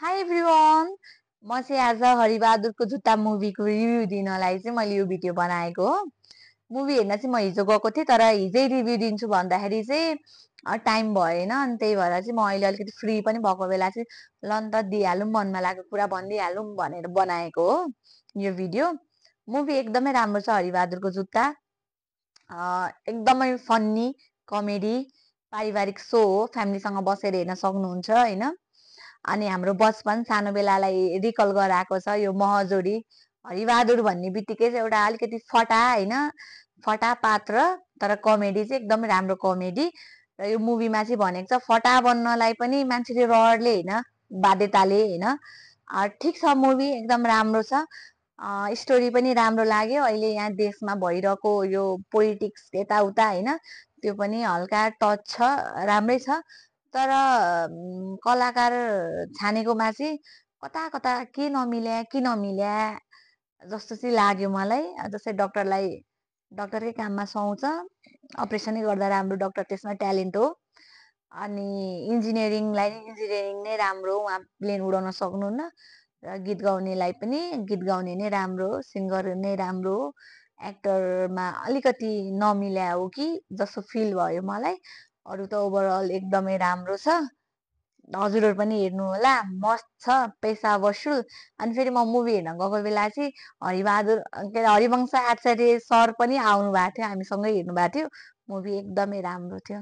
High everyone. म चाहिँ आज हरिबहादुरको जुत्ता मुभीको रिभ्यू दिनलाई चाहिँ मैले यो भिडियो बनाएको हो। मुभी हेर्न चाहिँ म हिजो गएको थिएँ, तर हिजै रिभ्यू दिन्छु भन्दाखेरि चाहिँ टाइम भएन। अनि त्यही भएर चाहिँ म अहिले अलिकति फ्री पनि भएको बेला चाहिँ ल नि त दिइहालौँ, मनमा लागेको कुरा भनिदिइहालौँ भनेर बनाएको हो यो भिडियो। मुभी एकदमै राम्रो छ हरिबहादुरको जुत्ता। एकदमै फन्नी कमेडी पारिवारिक सो हो, फ्यामिलीसँग बसेर हेर्न सक्नुहुन्छ होइन। अनि हाम्रो बचपन सानो बेलालाई रिकल गराएको छ यो महजोडी। हरिबहादुर भन्ने बित्तिकै चाहिँ एउटा अलिकति फटा होइन, फटा पात्र, तर कमेडी चाहिँ एकदमै राम्रो कमेडी। र यो मुभीमा चाहिँ भनेको छ फटा बन्नलाई पनि मान्छेले रहरले होइन, बाध्यताले होइन। ठिक छ, मुभी एकदम राम्रो छ। स्टोरी पनि राम्रो लाग्यो। अहिले यहाँ देशमा भइरहेको यो पोलिटिक्स यताउता होइन, त्यो पनि हल्का टच छ, राम्रै छ। तर कलाकार छानेकोमा चाहिँ कता कता के नमिल्या जस्तो चाहिँ लाग्यो मलाई। जस्तै डक्टरकै काममा सुहाउँछ, अपरेसनै गर्दा राम्रो डक्टर, त्यसमा ट्यालेन्ट हो। अनि इन्जिनियरिङ नै राम्रो, उहाँ प्लेन उडाउन सक्नुहुन्न। र गीत गाउनेलाई पनि गीत गाउने नै राम्रो हो, सिङ्गर नै राम्रो हो। एक्टरमा अलिकति नमिल्या हो कि जस्तो फिल भयो मलाई। अरू त ओभरअल एकदमै राम्रो छ। हजुरहरू पनि हेर्नु होला, मस्त छ, पैसा वसुल। अनि फेरि म मुभी हेर्न गएको बेला चाहिँ हरिबहादुर के अरे हरिवंश आचार्य सर पनि आउनु भएको थियो, हामीसँगै हेर्नु भएको थियो। मुभी एकदमै राम्रो थियो।